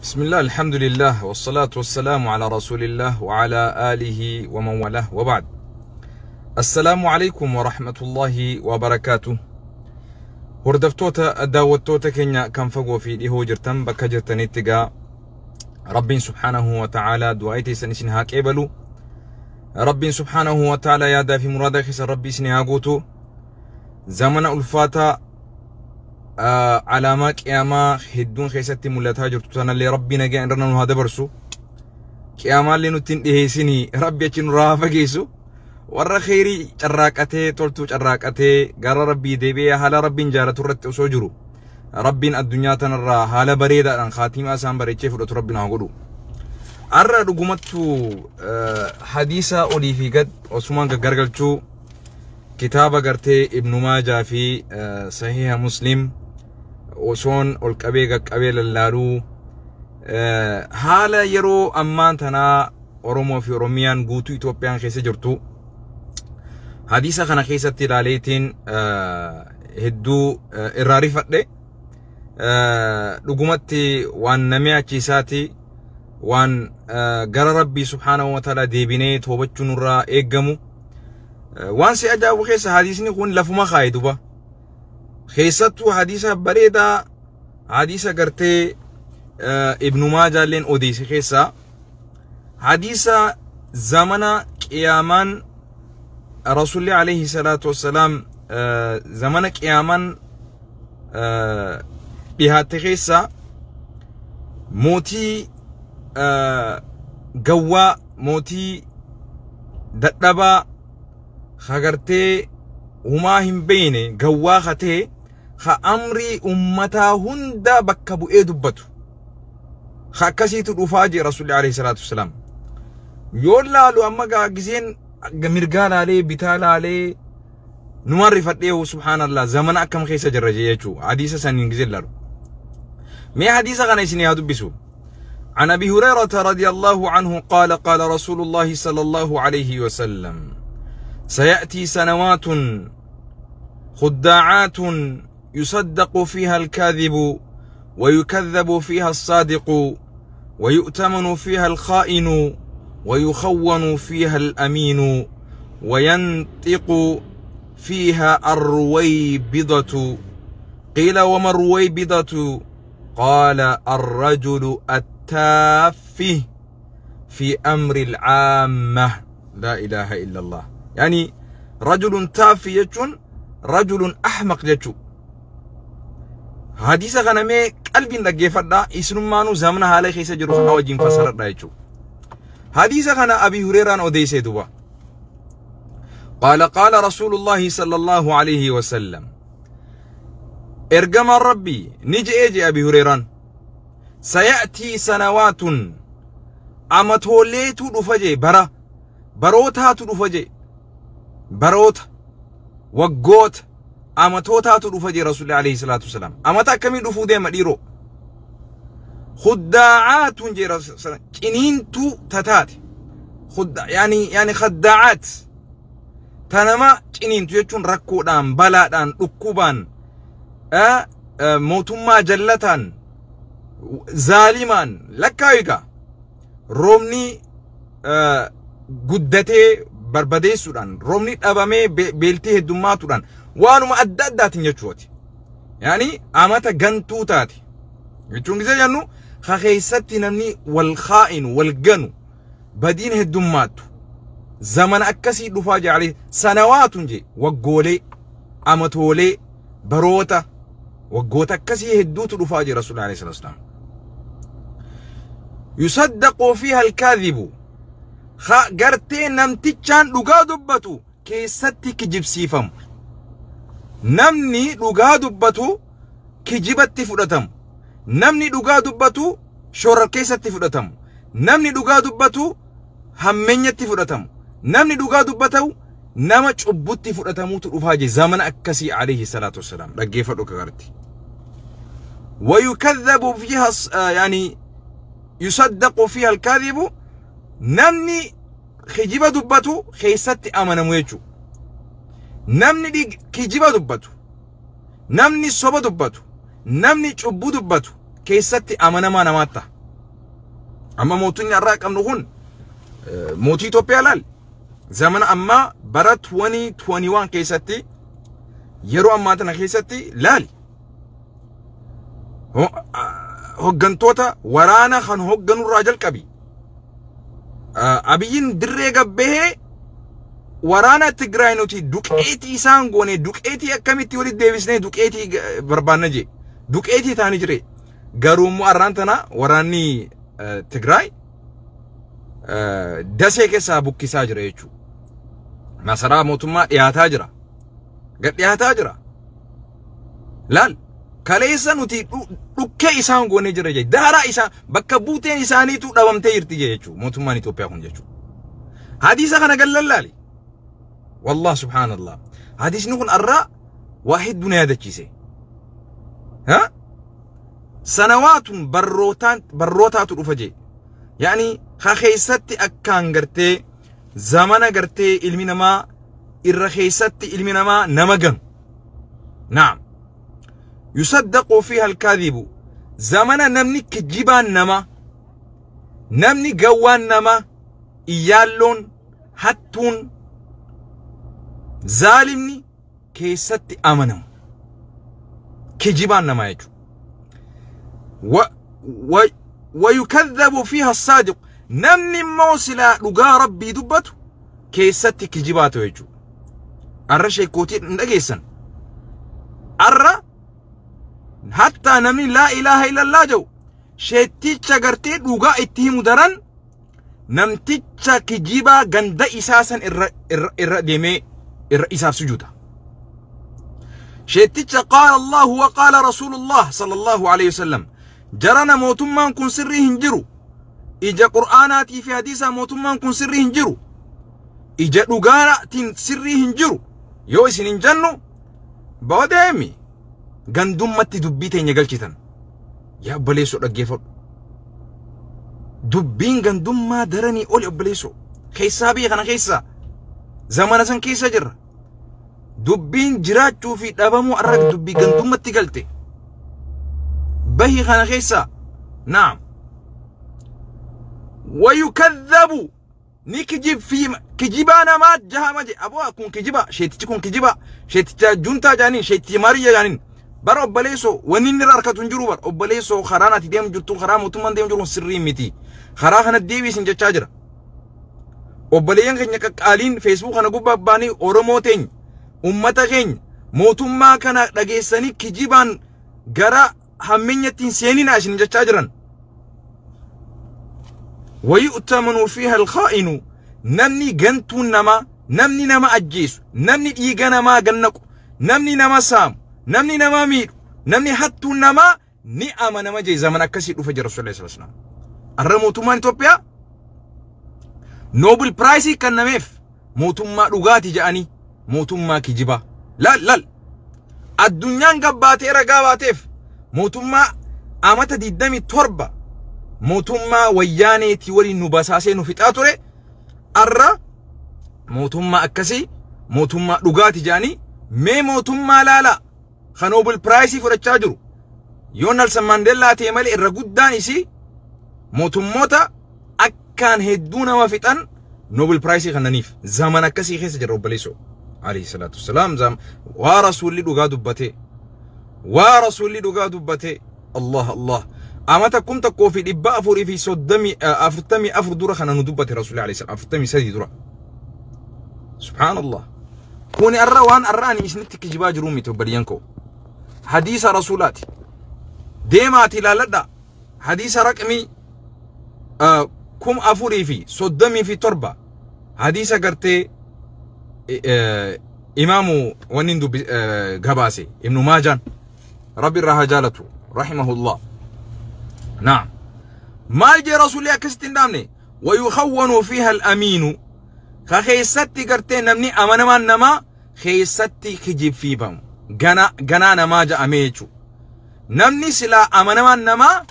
بسم الله، الحمد لله، والصلاة والسلام على رسول الله وعلى آله ومن والاه، وبعد. السلام عليكم ورحمة الله وبركاته. Hordoftoota, daawwattoota keenya kan fagoo fi dhihoo jirtan, bakka jirtanitti gaa Rabbiin سبحانه وتعالى du'aa teessan isin haa qeebalu. Rabbiin سبحانه وتعالى yaadaa fi muraada keessan Rabbi isin haa guutu. Zamana ulfaataa alaamaa qiyaamaa hedduun keessatti mul'ataa jirtu tanallee Rabbi nagaa irra nu haa dabarsu. Qiyaamaallee nutti hin dhiheessinii, Rabbi achi nurraa haa fageessu. Warra kheyrii carraaqatee, toltuu carraaqatee, gara Rabbii deebi'ee haala Rabbiin jaalatu irratti osoo jiru Rabbiin addunyaa tanarraa haala bareedaadhaan khaatimaa isaan bareechee fudhatu Rabbiin haa godhu. Har'a dhugumattuu hadiisa olii fi gad osumaan gaggargalchuu, kitaaba gartee Ibnu Maajaa fi Sahiha Muslim osoon ol qabee qaqqabee lallaaluu, haala yeroo ammaan tanaa Oromoo fi Oromiyaan guutuu Itoophiyaan keessa jirtu hadiisa kana keessatti ilaaleetiin hedduu irraa rifadhe. Dhugumatti waan namni achiisaati, waan gara Rabbii سبحانه وتعالى deebinee toobachuu nurraa eeggamu. Waan si ajaa'ibu keessa hadiisni kun lafuma kaaye duba. Keessattuu hadiisa bareedaa, hadiisa gartee Ibnu Maajaalleen odeesse keessaa, hadiisa zamana qiyaamaan Rasuulli عليه الصلاة والسلام zamana qiyaamaan dhihaatte keessa mootii gawwaa, mootii dadhabaa, hagartee humaa hin beeyne, gawwaa hatee, ha amrii ummataa hunda bakka bu'ee dubbatu ha akkasiitu dhufaa jee Rasuulli عليه الصلاة والسلام. Yoo laalu amma gaa giseen mirgaa laalee bitaa laalee numaan rifadhee, سبحان الله, zamana akkam keessa jirra jee jechuu hadiisa saniin giseen laalu. Mee hadiisa kana isinii haa dubbisu. عن ابي هريره رضي الله عنه قال: قال رسول الله صلى الله عليه وسلم: سياتي سنوات خداعات يصدق فيها الكاذب ويكذب فيها الصادق ويؤتمن فيها الخائن ويخون فيها الامين وينطق فيها الرويبضه. قيل: وما الرويبضه؟ قال: الرجل التافه في امر العامه. لا اله الا الله. يعني رجل تافه jechuun رجل احمق jechuu. Hadiisa kana mee qalbiin dhaggeeffadhaa, isinummaanuu zamana haala keessa jiru kana wajjin fasaradha jechuu. Hadiisa kana Abi Hureeraan odeessee duba. قال: قال رسول الله صلى الله عليه وسلم, ergamaan Rabbii ni je'ee je Abi Hureeraan, سيأتي سنوات, amatooleetu dhufa je, bara barootaatu dhufa je, baroota, waggoota, amatootaatu dhufa je Rasuulli عليه الصلاة والسلام. Amata akkamii dhufuu deema dhiiroo? خداعات je, ciniintuu tataate, يعني خداعات, tanama ciniintu jechuun rakkoodhaan, balaadhaan, dhukkubaan, mootummaa jallataan, zaalimaan lakkaa'iga, roobni guddatee barbadeessuudhaan, roobni dhabamee beeltii heddummaatuudhaan, waanuma adda addaatiin jechuuti. يعني amata gantuu taate jechuun gisee jennu, ka keessatti namni wal khaa'inu, wal ganu, badiin heddummaattu, zamana akkasii dhufaa jechaa. سنوات je, waggoolee, amatoolee, baroota, waggoota akkasii hedduutu dhufaa jira Rasuulli عليه الصلاة والسلام. يصدق فيها الكاذب, gartee namtichaan dhugaa dubbatu keessatti kijibsiifamu. Namni dhugaa dubbatu kijibatti fudhatamu. Namni dhugaa dubbatu shoror keessatti fudhatamu. Namni dhugaa dubbatu hammeenyatti fudhatamu. Namni dhugaa dubbatu nama cubbutti fudhatamuutu dhufaa je zamana akkasii عليه الصلاة والسلام. Dhaggeeffadhu kagarti. ويكذب فيها, يعني يصدق فيها الكاذب, namni kijiba dubbatu keessatti amanamu jechuudha. Namni kijiba dubbatu, namni soba dubbatu, namni cubbuu dubbatu keessatti amanamaa namaatti ta'a. Amma mootummaan har'aa qabnu kun mootii Itoophiyaa laal. Zamana ammaa bara 2021 keessatti yeroo ammaa tana keessatti laali. Hoggantoota waraana kan hogganurraa jalqabi. Abiyyiin dirree gabbahee waraana Tigraay nuti duqeetii isaan goone duqeetii akkamitti walitti deebisnee duqeetii barbaanna jee. Duqeetii ta'anii jire. Garuu immoo har'aan tana waraanni Tigraay dasee keessaa bukkisaa jira jechuudha. Masaraa mootummaa dhiyaataa jira. Gad dhiyaataa jira. Laal kaleessa nuti dhukkee isaan goonee jira jee. Daaraa isaan bakka buuteen isaaniitu dhabamtee jirti jee jechuudha. Mootummaan Itoophiyaa kun jechuudha. Hadiisa kana gallallaali. Wallah subhaanallah. Hadiisni kun arraa waa hedduu na yaadachiise. Ha? Sanawaatun barrootaatu dhufa jee. Yaani ha keessatti akkaan gartee zamana gartee ilmi namaa irra keessatti ilmi namaa nama ganu. Naam. Yusaddaqu fiiha alkaadhibu. Zamana namni kijibaan nama, namni gawwaan nama, iyyaalloon, hattuun, zaalimni keessatti amanamu. Kijibaan namaa jechuudha. ويكذب فيها الصادق. نمني موسلا لغا ربي دبته كيستي كجباته يجو أرى شيكوتي ندقيسن أرى حتى نمني لا إله إلا الله جو شيتيتشا غرتي لغا اتهم درن نمتيتشا كجيبا غند إساسا إر إر إر ديمي إر إساس سجودا. شيتيتشا قال الله وقال رسول الله صلى الله عليه وسلم جرنا موتمان كن سري هنجرو إجا قرآناتي في حديثة موتمان كن سري هنجرو إجا لغارة سري هنجرو يو إسن هنجنو بودامي غندومتي دبيتين يغلشتن يا بليسو رجيفر دبين غندوما درني أولي أبليسو خيسابي غنا خيسا زمان سن كيسا جر دبين جراتشو في دبامو أرق دبي غندومتي غلتي بهي خنا خيسا. نعم. ويكذب نكجب في كجبانا ما جها ما جي أبوه كون كجبا شيتي كون كجبا شيتي جونتا جانين شيتي ماريا جانين بر أبليسو ونين راركة تنجرو بر أبليسو خرانا تديم جرتون خرام وتمان ديم جرون سرين متي خرانا ديوي سنجا تاجر أبليان كنيك قالين فيسبوك أنا جوبا باني أورموتين أمتين موتما كان رجسني كجبان جرا همينيتين سنين عشان جتاجرن. ويؤتمن فيها الخائن. نمني جنتون نما نمني نما أجيس نمني إيجانا ما جنكو نمني نما سام نمني نما مير نمني حتى نما نعم نما جي زمن كسي وفجر رسول الله صلى الله عليه وسلم. الرموتمان إثيوبيا نوبل برايسي كان نميف موتما لغاتي جاني موتما كجبا لا لا الدنيا قباتي رقاباتيف موتما أمتا ديدمي تربة موتما وياني تيولي نباساسي نفتاتوري أرى موتما أكسي موتما لغاتي جاني مي موتما لا لا خنوبل برايسي فرچاجرو يونالسون مانديلا تيمالي الرقودان إسي موتموتا أكان هدونا وفتن نوبل برايسي خنانيف زمن أكسي خيس جرب بليسو عليه الصلاة والسلام زم ورسول لغا دبته ورسول لغا دبته الله الله أمتا كنت كوفي إبا أفوري في صدمي أفرتمي أفر دورة خنا ندبته رسول الله عليه السلام أفرتمي سدي دورة سبحان الله كوني الروان الراني إسنتك جباج رومي تبريانكو حديث رسولاتي ديماتي لا لدى حديث رقمي كم أفوري في صدمي في تربة حديث قرتي إمام ونندو غباسي ابن ماجان ربي الرهجالته رحمه الله. نعم ما يجي رسول الله كستين دامني ويخون فيها الأمين خيستي قرتي نمني أمانا ما نما خيستي خجيب في بام غنا نما جا أميچو نمني سلا أمانا ما نما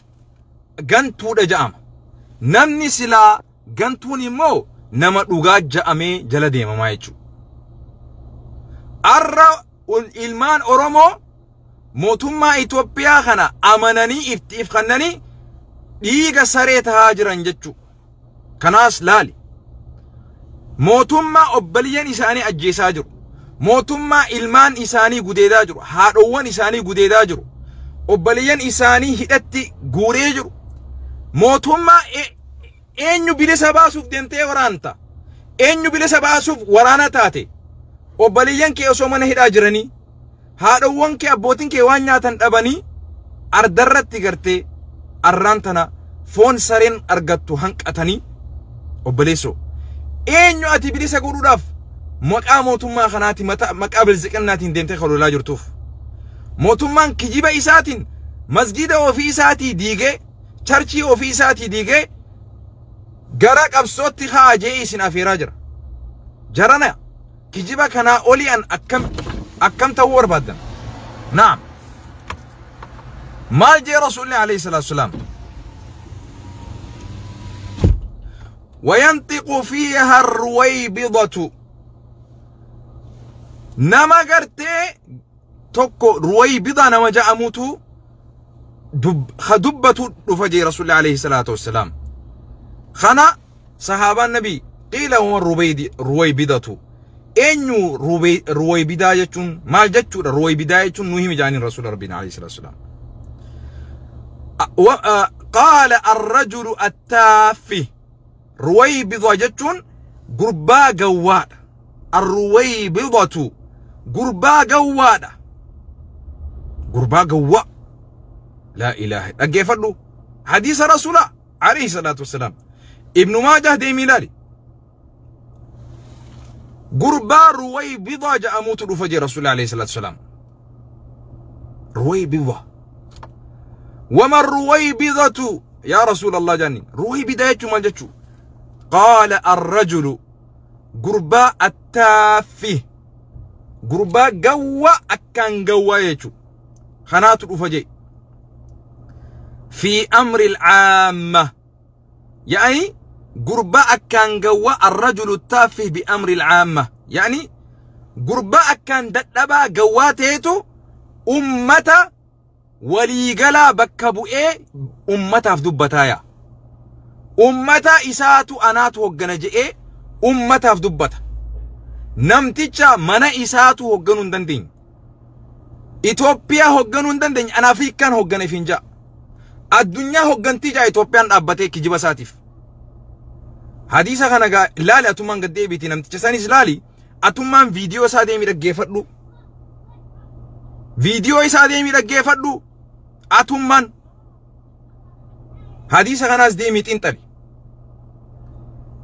غنتو دجام نمني سلا غنتوني مو نما دوغا جا أمي جلدي ما يچو أرى ilmaan Oromoo mootummaa Itoophiyaa kana amananii if kannanii Dhiiga saree tahaa jiran jechuu. Kanaas laali. Mootummaa obboleeyyan isaanii ajjeesaa jiru. Mootummaa ilmaan isaanii gudeedaa jiru. Haadhowwan isaanii gudeedaa jiru. Obboleeyyan isaanii hidhatti guuree jiru. Mootummaa eenyu bilisa baasuuf deemtee waraanta? Eenyu bilisa baasuuf waraana taate? Obboleeyyan kee osoo mana hidhaa jiranii, haadhowwan kee abbootiin kee waan nyaatan dhabanii ardarratti gartee arraan tana foon sareen argattu hanqatanii obboleessoo. Eenyu ati bilisa godhuudhaaf maqaa mootummaa kanaati maqaa bilziqannaatiin deemtee kalolaa jirtuuf? Mootummaan kijiba isaatiin masgida ofii isaatii diigee, charchii ofii isaatii diigee gara qabsootti haajee isin afeeraa jira. Jarana kijiba kanaa olii an akkam ta'uu barbaaddan? Naam. Maal jee Rasuulli alayhi salaatu wasalaam? وينطق فيها الرويبضة. نما قرتي توكو رويبضة نما جاء موتو خدبة رفجي رسول الله عليه الصلاة والسلام. خنا صحابة النبي قيل هو الرويبضة. إنو رويبضة يجون ما جتشو رويبضة يجون نهم جاني رسول ربنا عليه الصلاة والسلام. قال الرجل التافه. رويبضة جتون قربا قواد. الرويبضة قربا قواد. قربا قوا. لا إله إلا الله. حديث رسول الله عليه الصلاة والسلام. ابن ماجه دي ميلادي. قربا رويبضة جاء موت رفجي رسول الله عليه الصلاة والسلام. رويبضة. وما الرويبضة يا رسول الله جاني؟ رويبضة يجو ما جتشو؟ قال الرجل قربا التافه. قربا قوى أكان قوى يجو خنات الأفجي في أمر العامة. يعني قربا أكان قوى الرجل التافه بأمر العامة. يعني قربا أكان دتبا قواتيتو أمتا وليقلا بكبو إيه أمتا في دبتايا. أمتا إساتو أناتو هقنا جئ أمتا في دبتا. نمتيشا منا إساتو هقنون دندين. إثيوبيا هقنون دندين. أنا أفريكان هقنا فينجا. الدنيا هقنتيجا إثيوبيان أبتي كجيبا ساتيف. حديثا خنا لالي أتومان قد ديبتي نمتيشا سانيس لالي أتومان فيديو سادي ميرا جيفتلو. فيديو سادي ميرا جيفتلو. أتومان حديثا خناس ديميت انتلي.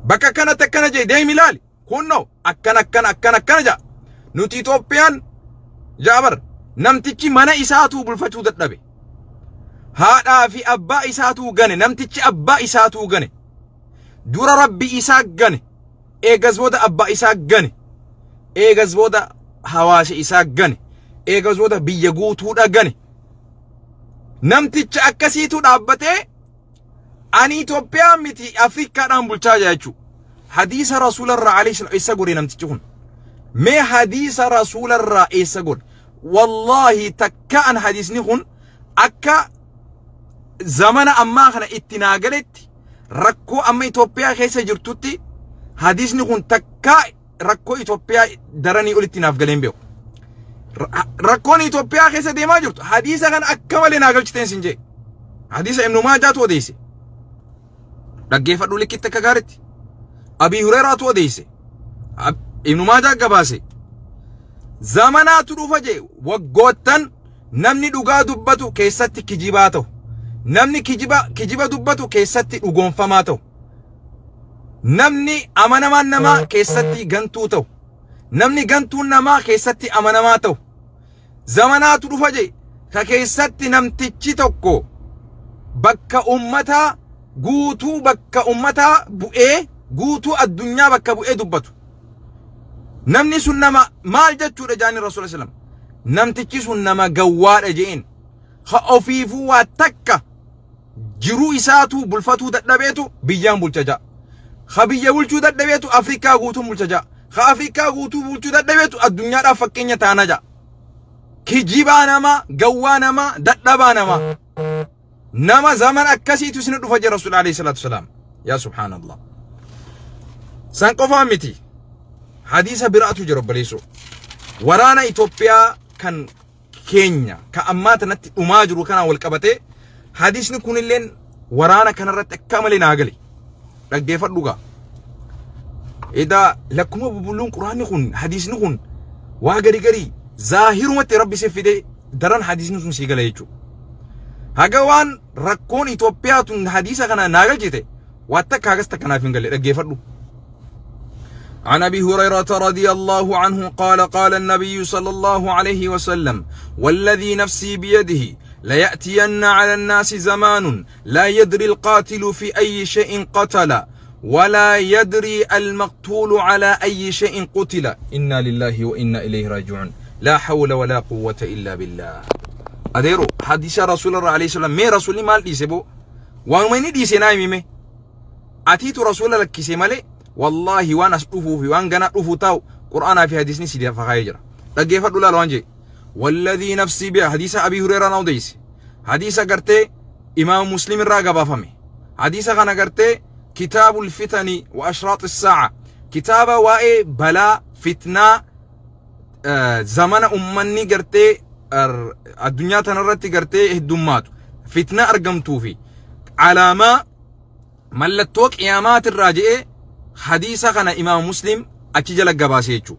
bakka kanatti akkana jee deemi ilaali. Kunnoo akkana akkana akkana akkana jaa. Nuti Itoophiyaan jaabar namtichi mana isaatuu bulfachuu dadhabe. Haadhaa fi abbaa isaatuu gane, namtichi abbaa isaatuu gane. Dura rabbi isaa gane. Eegas booda abbaa isaa gane. Eegas booda hawaasa isaa gane. Eegas booda biyya guutuudha gane. Namticha akkasiitu dhaabbatee ani Itoophiyaa miti Afrikaadhaan bulchaa jira jechuudha. Hadiisa Rasuularraa alayhi salaam eessa godhe namtichi kun? Mee hadiisa Rasuularraa eessa godhe? Wallaahi takka an hadiisni kun akka zamana ammaa kana itti naa galetti rakkoo amma Itoophiyaa keessa jirtutti hadiisni kun takka rakkoo Itoophiyaa daranii olitti naaf galeen beeku. Rakkoon Itoophiyaa keessa deemaa jirtu hadiisa kana akka malee naa galchiteen sin jee. Hadiisa Ibnu Maajaatu odeesse. Dhaggeeffadhu likkitti akka gaaritti. Abii Hureeraatu odeesse. Ibnu Maajaa gabaase. Zamanaatu dhufa jee waggoottan namni dhugaa dubbatu keessatti kijibaa ta'u. Namni kijiba dubbatu keessatti dhugoonfamaa ta'u. Namni amanamaan namaa keessatti gantuu ta'u. Namni gantuun namaa keessatti amanamaa ta'u. Zamanaatu dhufa jee ka keessatti namtichi tokko bakka ummataa guutuu bakka ummataa bu'ee guutuu addunyaa bakka bu'ee dubbatu. Namni sun nama maal jechuudha jaanii Rasuula sallam. Namtichi sun nama gawwaadha jeen. Ha ofiifuu waa takka jiruu isaatuu bulfatuu dadhabeetu biyyaan bulcha ja'a. Ha biyya bulchuu dadhabeetu Afrikaa guutuu bulcha ja'a. Ha Afrikaa guutuu bulchuu dadhabeetu addunyaadhaaf fakkeenya taana ja'a. Kijibaa namaa, gawwaa namaa, dadhabaa namaa. Nama zaman akkasiitu isin dhufa jira Rasuul alayhi salaatu wasalaam. Yaa subhaanallah. San qofaa miti. Hadiisa biraatu jira obboleessoo. Waraana Itoophiyaa kan keenya ka ammaa tanatti dhumaa jiru kanaan wal qabatee hadiisni kunilleen waraana kanarratti akka malee naa gale. Dhaggeeffadhu gaa. Edaa lakkuma bubulluun quraanni kun hadiisni kun waa gari gari zaahirumatti rabbi si fide daran hadiisni sun sii gala jechuudha. Haga waan rakkoon Itoophiyaa tun hadiisa kana naa galchite waa takka hagas takka naaf hin galle dhaggeeffadhu. عن أبي هريرة رضي الله عنه قال قال النبي صلى الله عليه وسلم والذي نفسي بيده ليأتين على الناس زمان لا يدري القاتل في أي شيء قتل ولا يدري المقتول على أي شيء قتل إنا لله وإنا إليه راجعون لا حول ولا قوة إلا بالله. أديرو حديث رسول الله عليه السلام مي رسول مال ديسبو ومن ديسي نايمي مي أتيت رسول الله كيسي مالي والله وانا أشوفه في وان جنا أشوفه تاو قرآن في حديثني سيدي فخايجرا لقيف الله لوانجي والذي نفسي به حديث أبي هريرة نوديس حديث قرتي إمام مسلم الراقب فمي حديث غنا قرتي كتاب الفتن وأشراط الساعة كتاب وائي بلا فتنة زمن أمني قرتي الدنيا تنرتي قرتي هدومات فتنة أرقمتو في علامة ملتوك قيامات الراجئة حديثة كان إمام مسلم أتجل الجباسيتشو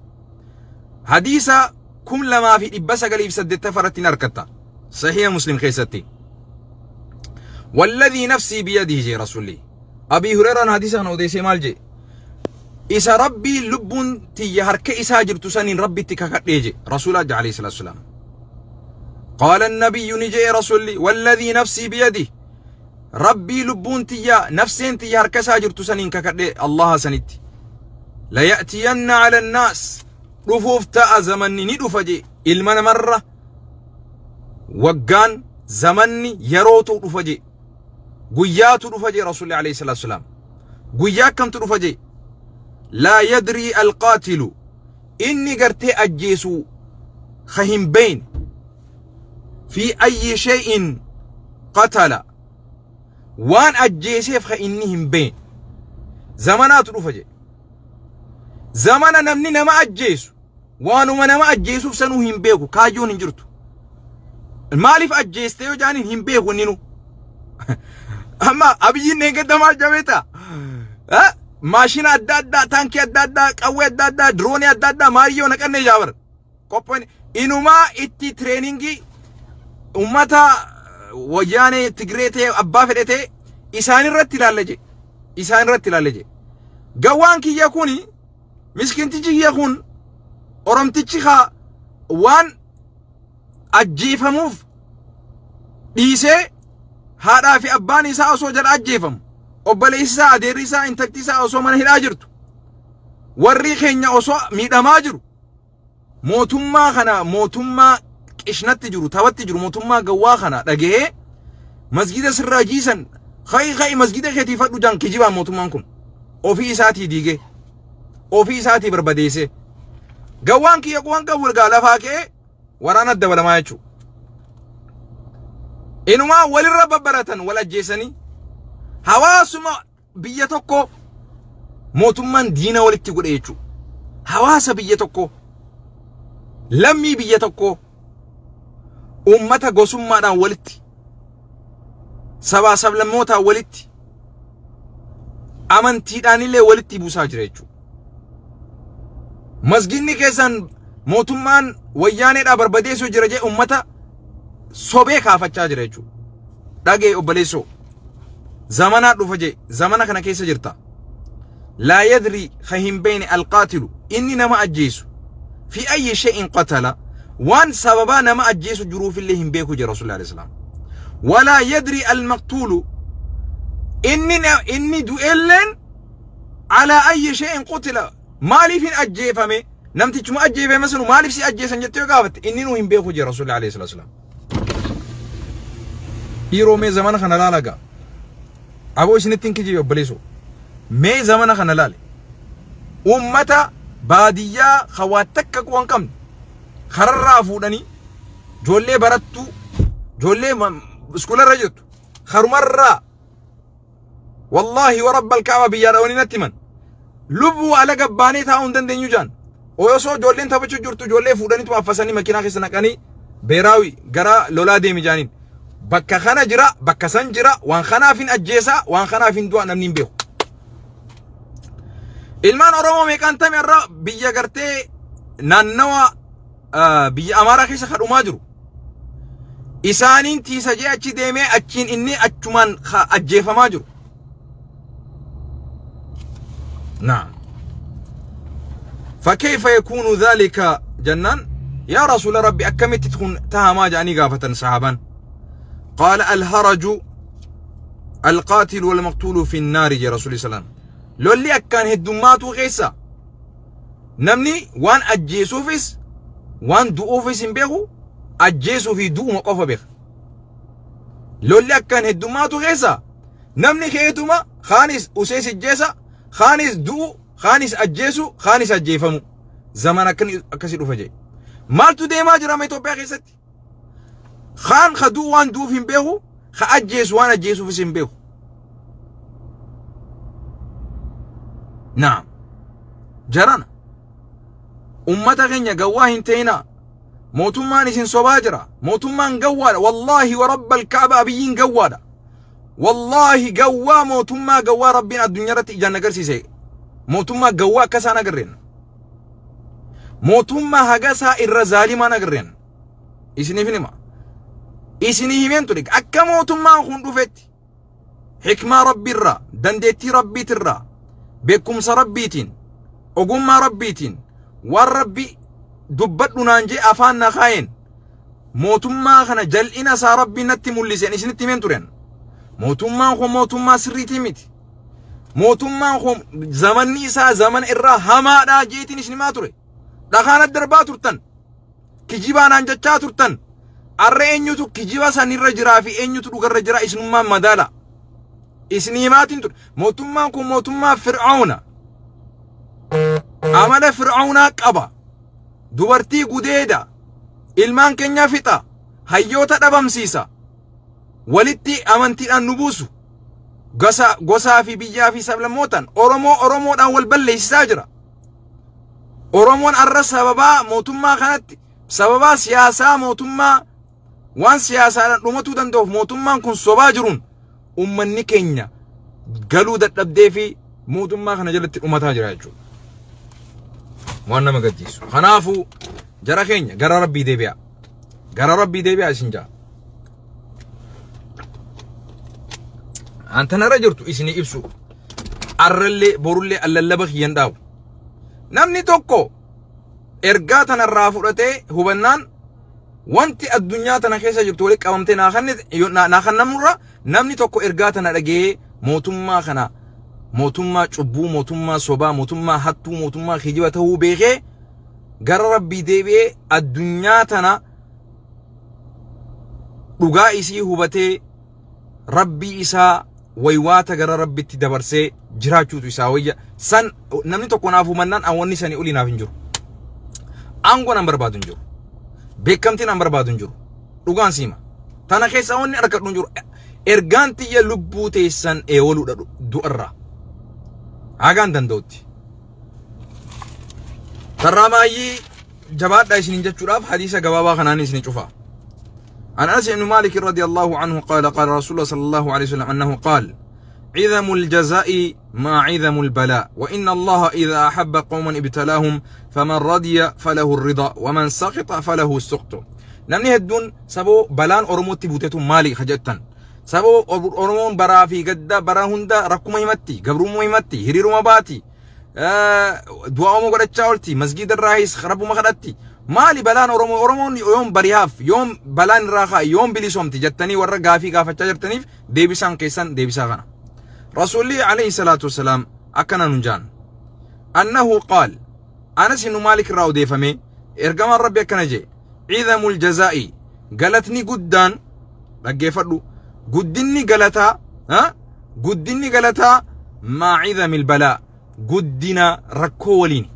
حديثة كم لما في إبسا قليل سدت فرت نركتا صحيح مسلم خيستي والذي نفسي بيده جي رسولي أبي هريرة حديثة أنا وديسي مالجي إذا ربي لبون تي هرك إسا جرتسانين ربي تكاكتيجي رسول الله عليه الصلاة والسلام قال النبي نجي رسولي والذي نفسي بيده ربي لبون تيا نفسين تيا هركسا جرتسانين كاكتي الله سنتي لا يأتين على الناس رفوف تا زمني ندفجي المن مرة وقان زمني يروتو رفجي قياتو رفجي رسول الله عليه الصلاة والسلام قيا كم ترفجي لا يدري القاتل إني قرتي أجيسو خهم بين في أي شيء قتل وان أجيسي فإنهم بين زمانات رفجي زمان نمني نما أجيسو وانو ما نما أجيسو سنوهم بيكو كاجون انجرتو المالف أجيستيو جانين هم بيكو نينو أما أبيين نيجد ما جابتا ها ماشين أدا أدا تانكي أدا أدا قوي أدا أدا دروني أدا أدا ماريو نكني جابر كوبين إنما إتي ترينينجي أمتا وجاني تجريته أبا فريته إسان رتي لالجي إسان رتي لالجي جوان كي يكوني مسكين تيجي يكون أرم تيجي وان أجيفموف إيسه هذا في أباني سا أسوجر أجيفم obboleessi adeerri isaa intalti isaa osoo mana hidhaa jirtu warri keenya osoo miidhamaa jiru mootummaa kana mootummaa qishnatti jiru tawatti jiru mootummaa gawwaa kana dhagahee masgida sirraa jiisan khayi khayi masgida keetii fadhu jaan kijibaa mootummaan kun ofii isaatii diigee ofii isaatii barbadeesse gawwaan kiyya kuwan qabu gaa lafaa ka'ee waraana dabalamaa jechuudha. Inumaa walirra babbaratan wal ajjeesanii hawaasuma biyya tokko mootummaan diina walitti godhe jechuudha. Hawaasa biyya tokko lammii biyya tokko uummata gosummaadhaan walitti sabaa sablammootaan walitti amantiidhaan illee walitti buusaa jira jechuudha. Masginni keessan mootummaan wayyaaneedhaa barbadeessuu jira jee uummata sobee kaafachaa jira jechuudha. Dhagee obboleessoo. زمنا رفجي زمنا كنا كيس جرتا لا يدري خهم بين القاتل إني نما أجيسو في أي شيء قتل وان سببا نما أجيسو جروف اللي هم بيكو جي رسول الله عليه السلام ولا يدري المقتول إني دوئلن على أي شيء قتل مالي فين أجيفمي نمتي شو أجيفمي مثلا مالي في أجيسن جتيو قافت إني نهم بيكو جي رسول الله عليه الصلاة والسلام إيرو مي زمان خنا لا لقى أبو إسنتين كجي يبليسو مي زمان خنا لالي أمتا بادية خواتك كوان كم خرر فودني جولي برتو جولي سكولر رجتو Karumarraa wallaahi wa rabbal kaaba biyyaadha wani natti himan. Lubbuu ala gabbaanee taa'uu hin dandeenyu jaan. Osoo ijoolleen taphachuu jirtu ijoollee fuudhaniitu affasanii makiinaa keessa naqanii beeraawi gara lolaa deemi jaaniin. Bakka kana jira, bakka san jira, waan kanaaf hin ajjeesaa, waan kanaaf hin du'a namni hin beeku. Ilmaan Oromoo meeqaan tame irra biyya gartee naannawa biyya Amaaraa keessa kadhumaa jiru. Isaaniin tiisa jee achi deemee achiin inni achumaan ajjeefamaa jiru. Naam. فكيف يكون ذلك جنان؟ يا رسول ربي أكملت تكون تهما جاني قافة صحابا. قال الهرج القاتل والمقتول في النار يا رسول الله صلى الله عليه وسلم. لولي أكان هدومات وغيسا نمني وان أجيسوفيس وان دووفيس بيغو أجيسو في دو مقوفة بيغ. لولي أكان هدومات وغيسا نمني خيتوما خانيس أسيس الجيسا خانيس دو خانيس أجيسو خانيس أجيفمو زمان أكن أكسر فجأة مالتو ديما جرى ما يتوبيا غيستي خان خدو وان دو فين بيهو خأجيس وان أجيسو في سين بيهو. نعم جرانا أمتا غنيا قواهن تينا موتمان إسن صباجرة موتمان قوالة والله ورب الكعبة أبيين قوالة والله قوا موتما قوا ربنا الدنيا رتي إجانا قرسي موتما قوا كسانا قرين موتما هقسا الرزالي ما نقرين إسني فينما إسني همين تريك أكا موتما خندو فت حكمة ربي الرا دندتي ربي ترى بكم سربيتين أقوم ربيتين والربي دبتنا نجي أفان خاين موتما خنا جلئنا سربي نتي مولسين إسني تمين ترين موتما خو موتما سريتي ميت موتما خو زمن نيسا زمن إرى هما دا جيتين إسني ما تري دخان الدربا ترتن كجيبان أنجتا ترتن أرى إنيوتو كجيبا سنير جرا في إنيوتو دوغر جرا إسنما مدالا إسني ماتين تر موتما خو موتما فرعون أمال فرعون قبا دوبرتي قديدا إلمان كنيا فتا هيوتا دبمسيسا ولتي أمنتي النبوسو غسا في بيا في سبل موتان أورمو أورمو أول بلي ساجرة أورمون أرى سببا موتما خانت سببا سياسة موتما وان سياسة رمتو دندوف موتما كن سباجرون أمني كينيا قالوا دتبدي في موتما خنا جلت أمتها جراجو وانا ما قديسو خنافو جرا كينيا جرا ربي ديبيا جرا ربي ديبيا سنجا أنت نرجرتو إسني إبسو أرلي برولي اللبخ ينداو نمني توكو إرجاتنا الرافورتي هو بنان وانت الدنيا تنخيسة جبتولك أمامتي ناخن نمرة نمني توكو إرجاتنا لجي موتما خنا موتما شبو موتما صبا موتما حتو موتما خجبته بيغي جرب بيدي الدنيا تنا رجائسي هو بتي ربي إسا ويواتا جرى ربي تدبرسي جراچوتو إساوية سن نمني توكو نافو منان أولني سني أولي نافنجر أنغو نمبر بادنجر بكمتي نمبر بادنجر رجان سيما تانا خيس أولني أركض نجر إرجانتي يا لبوتي سن إيولو دو أرى أغان دندوتي ترى جبات دايسين جتشوراف حديثة جوابا خناني سني شوفا. عن أنس بن مالك رضي الله عنه قال قال رسول الله صلى الله عليه وسلم أنه قال عظم الجزاء ما عظم البلاء وإن الله إذا أحب قوما ابتلاهم فمن رضي فله الرضا ومن سقط فله السقط. نمني هدون سبو بلان أرموتي بوتيتو مالي خجتن سبو أرمون برا في قد برا هندا ركو مهمتي قبرو مهمتي هريرو مباتي دعاء مقرد شاولتي مسجد الرئيس خربو مخدتي مالي بلان أورمو أورمون يوم برياف يوم بلان راخا يوم بلي جتني ورا غافي غافة جرتنيف ديبسان كيسان ديبسا غنا. رسولي عليه الصلاة والسلام أكنا نجان أنه قال أنس بن مالك راو ديفمي إرجام الرب أكنا جي عظم الجزاء قالتني قدان رجفلو قدني قالتا ها قدني قالتا ما عظم البلاء قدنا ركولين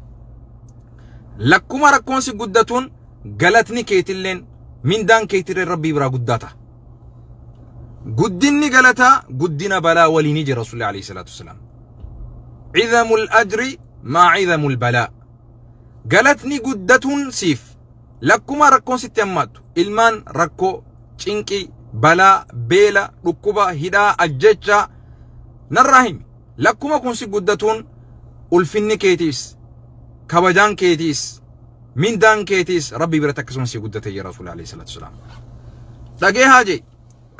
لكما ركونسي قدتون قالتني كيتلين من دان كيتر ربي برا قداتا. Guddinni galataa guddina balaa waliini jira Rasuulli alayhi salaatu wasalaam. Cidhamul ajri maa cidhamul balaa. Galatni guddatuun siif lakkuma rakkoon sitti hammaattu ilmaan rakkoo cinqii balaa beela dhukkuba hidhaa ajjechaa narraa himi lakkuma kun si guddatuun ulfinni keetiis kabajaan keetiis mindaan keetiis rabbii biratti akkasuma si guddate jira Rasuulli alayhi salaatu wasalaam. Dhagee haajee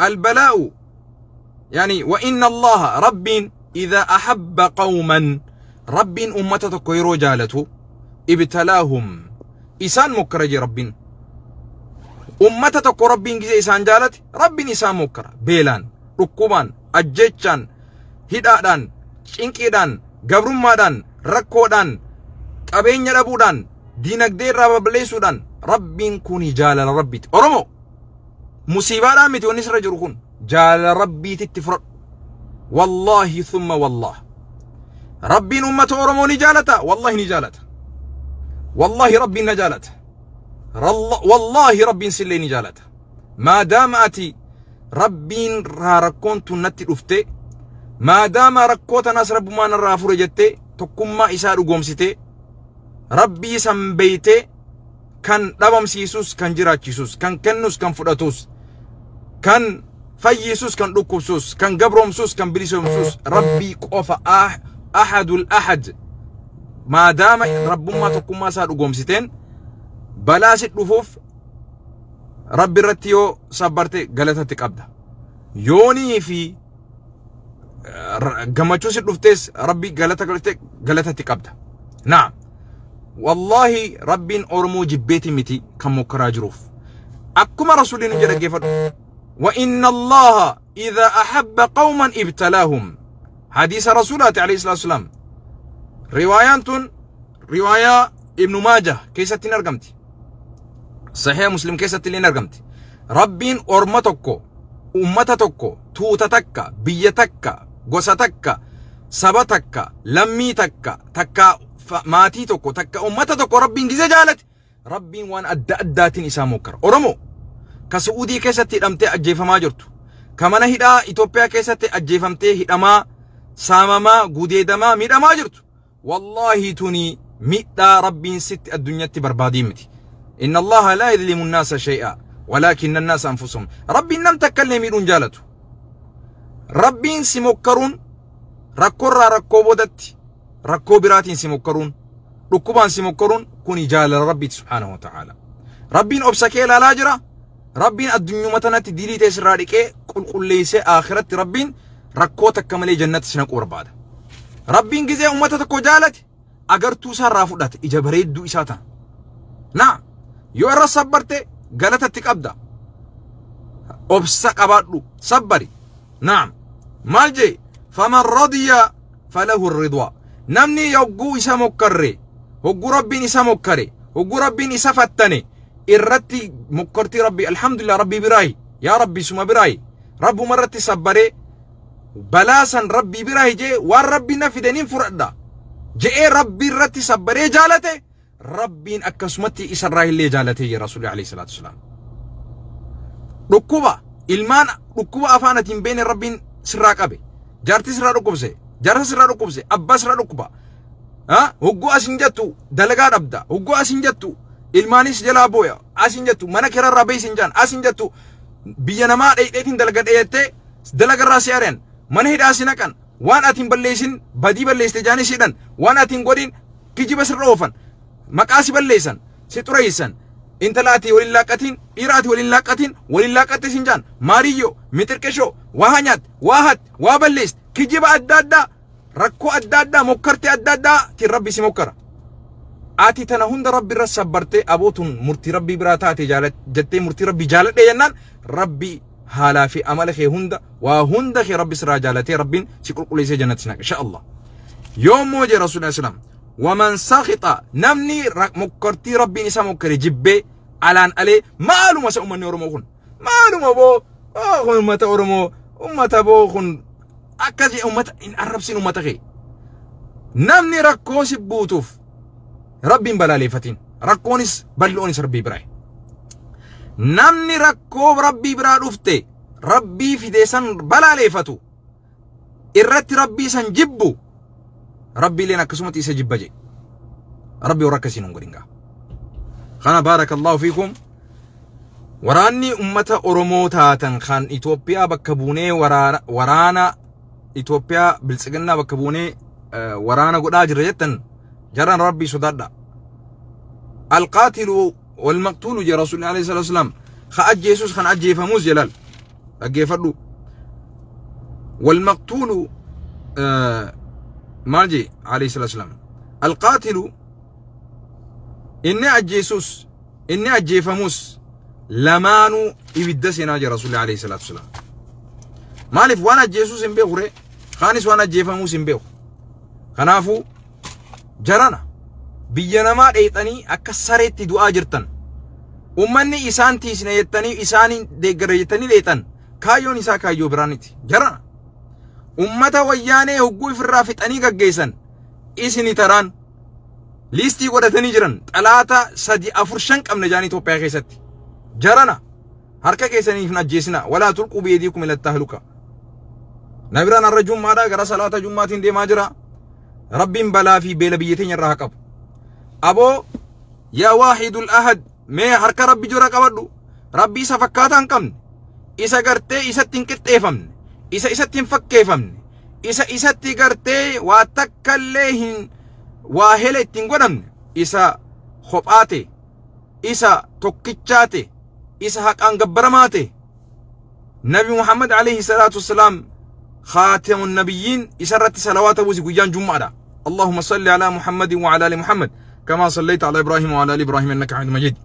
البلاء يعني وإن الله رب إذا أحب قوما رب أمتك يرو جالته ابتلاهم إسان مكرج رب أمتك رب جزء إسان جالت رب إسان مكر بيلان ركوبان أجتشان هدادان شنكيدان قبرمادان ركودان قبين يربودان دينك دير رب بليسودان رب كوني جال ربي أرمو مصيبة miti wanni sirra jiru kun jaalala rabbiititti fudhadhu. Wallaahi thumma wallah. Rabbiin uummata Oromoo ni jaalata. Wallaahi ni jaalata. Wallaahi rabbiin na jaalata. Wallaahi rabbiin sillee ni jaalata. Maadaama ati rabbiin rakkoon tun natti dhufte maadaama rakkoo tanaas rabbumaan irraa fure jettee tokkummaa isaa dhugoomsite rabbii san beeytee kan dhabamsiisus kan jiraachisus kan kennus kan fudhatus kan fayyisus kan dhukkubsus kan gabroomsus kan bilisoomsus rabbii qofa ahadul ahad maadaama rabbummaa tokkummaa isaa dhugoomsiteen balaa si dhufuuf rabbi irratti yoo sabbarte galatatti qabda yoonii fi gammachuu si dhuftes rabbi galata galatatti qabda. Naam. والله ربين أرمو جبيتي متي كم مكراجروف أكما رسولين جل جفر وإن الله إذا أحب قوما ابتلاهم حديث رسولات عليه الصلاة والسلام روايات رواية ابن ماجه كيسة نرقمتي صحيح مسلم كيسة نرقمتي ربين أرمتكو أمتتكو توتتك بيتك قوستك سبتك لميتك تكا maatii tokko takka ummata tokko rabbiin gizee jaalate rabbiin waan adda addaatiin isaa mokkara. Oromoo ka Su'uudii keessatti hidhamtee ajjeefamaa jirtu ka mana hidhaa Itoophiyaa keessatti ajjeefamtee hidhamaa saamamaa gudeedamaa miidhamaa jirtu wallaahi tuni miidhaa rabbiin sitti addunyaatti barbaadii miti. Inna Allaha laa yadlimu nnaasa shay'a walaakinna nnaasa anfusahum. Rabbiin nam takka illee miidhuun jaalatu. Rabbiin si mokkaruun rakkoorraa rakkoo boodatti rakkoo biraatiin si mokkaruun dhukkubaan si mokkaruun kuni jaalala rabbiiti subhaanahu wa ta'aala. Rabbiin obsa kee ilaalaa jira. Rabbiin addunyuma tanatti dilii ta'e sirraa dhiqee qulqulleessee akhiratti rabbiin rakkoo takka malee jannatti si naquu barbaada. Rabbiin gizee uummata tokko jaalate agartuu isaarraa fudhate ija bareedduu isaa tana. Naa yoo irra sabbarte galatatti qabda. Obsa qabaadhu sabbari. Naam maal jee faman radiya falahu ridwaa. Namni yogguu isa mokkarre hogguu rabbiin isa mokkare hogguu rabbiin isa fattane irratti mokkortii rabbi alhamdulillah rabbii biraayi yaa rabbi suma biraayi rabbuma irratti sabbaree balaa san rabbii biraayi jee waan rabbi na fide nin fudhadha je'ee rabbii irratti sabbaree jaalate rabbiin akkasumatti isarraa illee jaalatee jira rasuulli alayhi salaatu wasalaam. Dhukkuba ilmaan dhukkuba afaan ati hin beekne rabbiin sirraa qabe jaartii sirraa dhukkubse jaarsa sirraa dhukkubse abbaa sirraa dhukkuba hogguu asin jettu dalagaa dhabda hogguu asin jettu ilmaanis jalaa booya asin jettu mana keerarraa beeysin hin jaan asin jettu biyya namaa dheedheetiin dalaga dheeyattee dalagarraa si ari'an mana hidhaa si naqan waan ati hin balleessin badii balleessite jaanis hidhan waan ati hin godhin kijiba sirra oofan maqaa si balleessan si xureessan intala ati waliin laaqatiin dhiira ati waliin laaqatiin waliin laaqatte sin jaan maariyyoo mixirqeshoo waa nyaatte waa hatte waa balleessite kijiba adda addaa rakkoo adda addaa mokkartee adda addaa tiin rabbi si mokkara. Ati tana hunda rabbi irra sabbartee abootun murtii rabbii biraa taate jettee murtii rabbii jaaladhe jennaan rabbi haalaa fi amala kee hunda waa hunda kee rabbi sirraa jaalatee rabbiin si qulqulleessee jannatti si naqa insha Allah. Yoommoo jee Rasuulli sallam waman sakhita namni mokkortii rabbiin isa mokkare jibbee alaan alee maaluma isa uummanni Oromoo kun maaluma boo uummata Oromoo uummata boo kun akkas uummata hin arrabsin uummata kee namni rakkoo si buutuuf rabbiin balaaleffatiin rakkoonis bal'oonis rabbii biraa namni rakkoo rabbii biraa dhufte Rabbii fide san balaaleeffatu irratti Rabbii san jibbu Rabbiileen akkasumatti isa jibba je. Rabbi warra akkasii nun godhin gaa. Kana baarakallahu fiikum. Waraanni ummata Oromoo taatan kan Itoophiyaa bakka buunee waraana Itoophiyaa biltsiginnaa bakka buunee waraana godhaa jirra jettan jaran Rabbii sodaadha. Alqaatilu walmaqtuulu jee Rasuulli alayhi salaatu wasalaam ka ajjeesus kan ajjeefamus jedhal dhaggeeffadhu. Walmaqtuulu maal jee alayhi salaatu wasalaam alqaatilu inni ajjeesus inni ajjeefamus lamaanuu ibidda seenaa jira Rasuulli alayhi salaatu wasalaam. Maaliif waan ajjeesus hin beeku ree kaanis waan ajjeefamus hin beeku. Kanaafuu jarana biyya namaa dheexanii akka sareetti du'aa jirtan ummanni isaan tiisne jettanii isaaniin deeggarre jettanii dheexan kaayyoon isaa kaayyoo biraaniti. Jarana ummata wayyaanee hogguu ifirraa fixanii gaggeessan isini taraan liistii godhatanii jiran xalaata 3 4 5 qabna jaanii Itoophiyaa keessatti. Jarana harka keessaniif hin ajjeesina walaa tulquu bi'eediikum ila tahluka. Nabiraan har'a jummaadhaa gara salaata jummaatiin deemaa jira. Rabbiin balaa fi beela biyya teenya irraa haa qabu. Aboo yaa waahidul ahad mee harka Rabbi jira qabadhu. Rabbi isa fakkaataa hin qabne. Isa gartee isatti hin qixxeeffamne. Isa isatti hin fakkeeffamne. Isa isatti gartee waa takkallee hin waa hela ittiin godhamne. Isa kophaa ta'e. Isa tokkichaa ta'e. Isa haqaan gabbaramaa ta'e. Nabi Muhammad alayhi salaatu wassalaam khaatamun nabiyyiin isarratti salawaata buusi guyyaan jummaadha. Allahumma salli ala Muhammadin wa ala ali Muhammad kama sallaita ala Ibrahim wa ala ali Ibrahim innaka Hamidum Majid.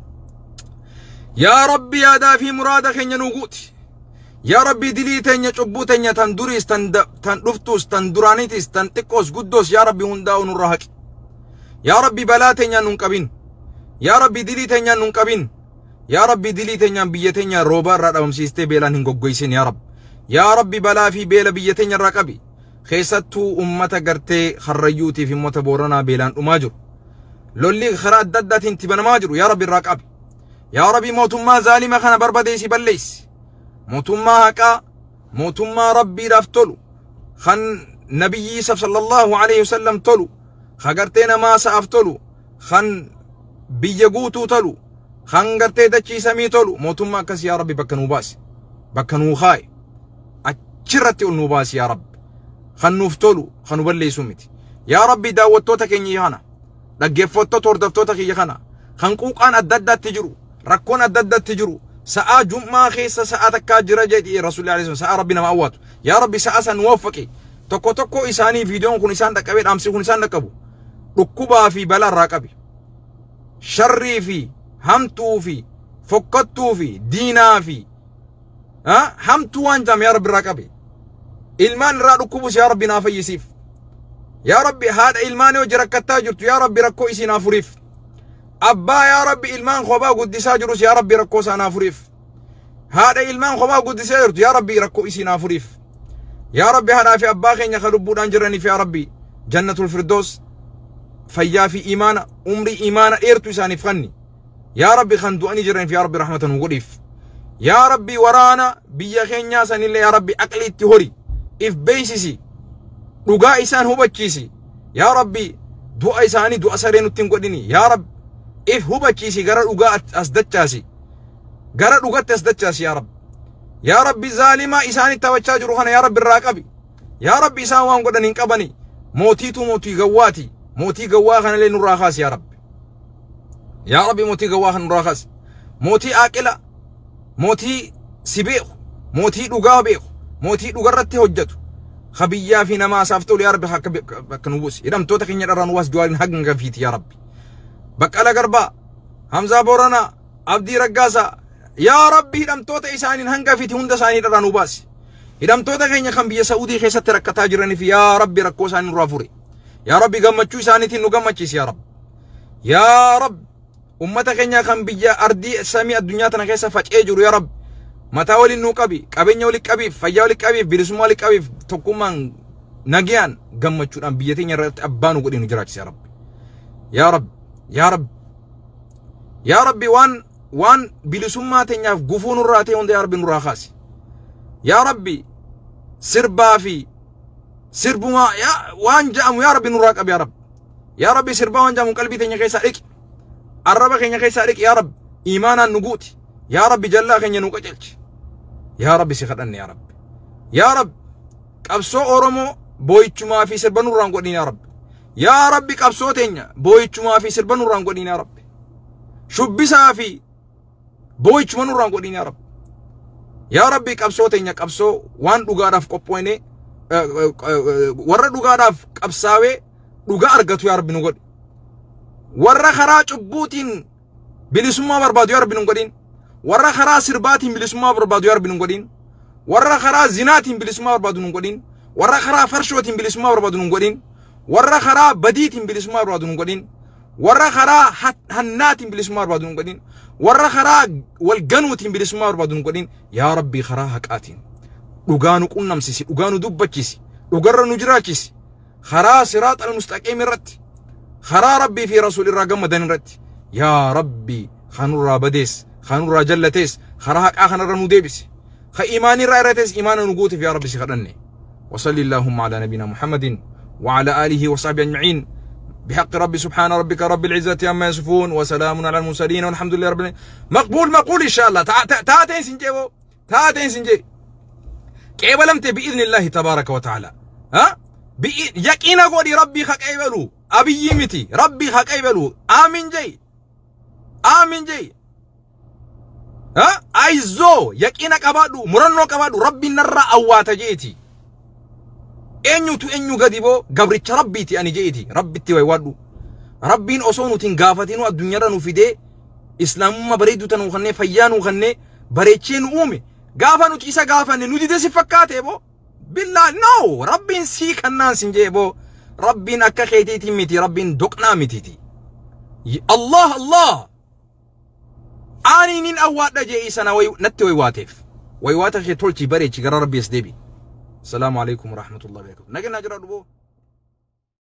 Yaa Rabbi yaadaa fi muraada keenya nuu guuti. Yaa Rabbi dilii teenya cubbuu teenya tan duriis tan dhuftuus tan duraaniitis tan xiqqoos guddoos yaa Rabbi hundaa'u nurra haqi. Yaa Rabbi balaa teenyaan nun qabin. Yaa Rabbi dilii teenyaan nun qabin. Yaa Rabbi dilii teenyaan biyya teenya roobaa irraa dhabamsiistee beelaan hin goggoysin yaa Rabbi. Yaa Rabbi balaa fi beela biyya teenya irraa qabi. Keessattuu ummata gartee Harrayyuutii fi ummata Booranaa beelaan dhumaa jiru. Lolli karaa adda addaatiin tibanamaa jiru yaa Rabbi irraa qabi. Yaa Rabbi mootummaa zaalima kana barbadeessi balleessi. Mootummaa haqaa, mootummaa Rabbiidhaaf tolu, kan nabiyyi isa sallallahu alaihi wasallam tolu, kan gartee namaa sa'aaf tolu, kan biyya guutuu tolu, kan gartee dachii samii tolu, mootummaa akkasii yaa Rabbi bakka nuu baasi. Bakka nuu kaa'i. Achirratti ol nuu baasi yaa Rabbi. Kan nuuf tolu, kan nu balleessu miti. Yaa Rabbi daawwattoota keenya kana, dhaggeeffattoota hordoftoota kiyya kana, kan quuqaan adda addaatti jiru, rakkoon adda addaatti jiru, sa'aa jummaa keessa sa'aa takkaa jira jedhi Rasuulli alayhi salaam sa'aa Rabbi nama awwaatu. Yaa Rabbi sa'aa san waffaqi. Tokko tokko isaanii viidiyoon kun isaan dhaqqabee dhaamsi kun isaan dhaqqabu. Dhukkubaa fi balaa irraa qabi. Sharrii fi hamtuu fi fokkattuu fi diinaa fi hamtuu waan jaam yaa Rabbi irraa qabi. Ilmaan irraa dhukkubus yaa Rabbi naa fayyisiif. Yaa Rabbi haadha ilmaan yoo rakkattaa jirtu yaa Rabbi rakkoo isii naa furiif. Abbaa yaa Rabbi ilmaan kophaa guddisaa jirus yaa Rabbi rakkoo isaa naa furiif. Haadha ilmaan kophaa guddisaa jirtu yaa Rabbi rakkoo isii naa furiif. Yaa Rabbi haadhaa fi abbaa keenya kan lubbuudhaan jiraniif yaa Rabbi jannatul firdoos fayyaa fi imaana umrii imaana dheertu isaaniif kenni. Yaa Rabbi kan du'anii jiraniif yaa Rabbi rahmata nu godhiif. Yaa Rabbi waraana biyya keenyaa sanillee yaa Rabbi aqlii itti hori if beeksisi dhugaa isaan hubachiisi. Yaa Rabbi du'a isaanii du'a saree nutti hin godhini. Yaa Rabbi if hubachiisi gara dhugaa as dachaasi. Gara dhugatti as dachaasi yaa Rabbi. Yaa Rabbi zaalimaa isaanii taphachaa jiru kana yaa Rabbi irraa qabi. Yaa Rabbi isaan waan godhan hin qabani. Mootiitu mootii gawwaati. Mootii gawwaa kanallee nurraa kaasi yaa Rabbi. Yaa Rabbi mootii gawwaa kana nurraa kaasi. Mootii aaqila, mootii si beeku, mootii dhugaa beeku, mootii dhugarratti hojjetu. Ka biyyaa fi namaa isaaf tolu yaa Rabbi akka nu buusi. Hidhamtoota keenya dharraa nu baasi Jawaariin hanga fiiti yaa Rabbi. Baqqala Garbaa, Hamzaa Booranaa, Abdii Raggaasaa yaa Rabbi hidhamtoota isaaniin hanga fiiti hunda isaanii dharraa nu baasi. Hidhamtoota keenya kan biyya Saa'udii keessatti rakkataa jiraniif yaa Rabbi rakkoo isaanii nurraa furi. Yaa Rabbi gammachuu isaaniitiin nu gammachiisi yaa Rabbi. Yaa Rabbi ummata keenya kan biyya ardii samii addunyaa tana keessa faca'ee jiru yaa Rabbi mataa waliin nuu qabi, qabeenya waliin qabiif, fayyaa waliin qabiif, bilisummaa waliin qabiif, tokkummaan nagayaan gammachuudhaan biyya teenya irratti abbaa nu godhee nu jiraachisi yaa Rabbi. Yaa Rabbi, yaa Rabbi, yaa Rabbi waan bilisummaa teenyaaf gufuu nurraa ta'e hunda yaa Rabbi nurraa kaasi. Yaa Rabbi sirbaa fi sirbumaa yaa waan ja'amu yaa Rabbi nurraa qabi yaa Rabbi. Yaa Rabbi sirbaa waan ja'amu qalbii teenya keessaa dhiqi. Arraba keenya keessaa dhiqi yaa Rabbi. Iimaanaan nu guuti. Yaa Rabbi jallaa keenya nu qajeelchi. Yaa Rabbi si kadhanne yaa Rabbi. Yaa Rabbi qabsoo Oromoo boo'ichumaa fi sirba nurraan godhin yaa Rabbi. Yaa Rabbi qabsoo teenya boo'ichumaa fi sirba nurraan godhin yaa Rabbi. Shubbisaa fi boo'ichuma nurraan godhin yaa Rabbi. Yaa Rabbi qabsoo teenya qabsoo waan dhugaadhaaf qophoone warra dhugaadhaaf qabsaawee dhugaa argatu yaa Rabbi nu godhi. Warra karaa cubbuutiin bilisummaa barbaadu yaa Rabbi nu godhin. Warra karaa sirbaatiin bilisummaa barbaadu yaa Rabbi nu godhin. Warra karaa zinaatiin bilisummaa barbaadu nu godhin. Warra karaa farshootiin bilisummaa barbaadu nu godhin. Warra karaa badiitiin bilisummaa barbaadu nu godhin. Warra karaa hannaatiin bilisummaa barbaadu nu godhin. Warra karaa walganuutiin bilisummaa barbaadu nu godhin. Yaa Rabbi karaa haqaatiin dhugaa nu qunnamsisi, dhugaa nu dubbachisi, dhugarra nu jiraachisi. Karaa siraaxa al-mustaqiim irratti, karaa Rabbii fi Rasuul irraa gammadan irratti. Yaa Rabbi kanurraa badees, kanurraa jallatees, karaa haqaa kanarra nu deebisi. Ka imaanii irraa irratees imaana nu guutiif yaa Rabbi si kadhanne. وصلي اللهم على نبينا محمد وعلى آله وصحبه أجمعين بحق ربي. سبحان ربك رب العزة عما يصفون وسلام على المرسلين والحمد لله رب العالمين. مقبول مقبول إن شاء الله. تاتين سنجيبو تاتين سنجي قبلمت بإذن الله تبارك وتعالى. ها يقينا قولي ربي خقيبلو أبي متي ربي خقيبلو. آمين جي آمين جي. ها أيزو يقينا قبادو مرنو قبادو ربي نرى أواتا جيتي. Eenyutu eenyu gadi boo gabricha rabbiiti ani je'iti rabbitti waywaadhu. Rabbiin osoo nuti hin gaafatinu addunyaarra nu fidee islaamummaa bareedduu tana nu kannee fayyaa nu kannee bareechee nu uume gaafa nuti isa gaafanne nu dide si fakkaate boo billaa no rabbiin sii kannaan sin jee boo rabbiin akka keetiitiin miti rabbiin doqnaa mitiiti. Allah Allah ani nin awwaadha jee isa na natti waywaateef waywaata kee tolchi bareechi gara rabbi as deebi. السلام عليكم ورحمة الله وبركاته. نجي نجرى.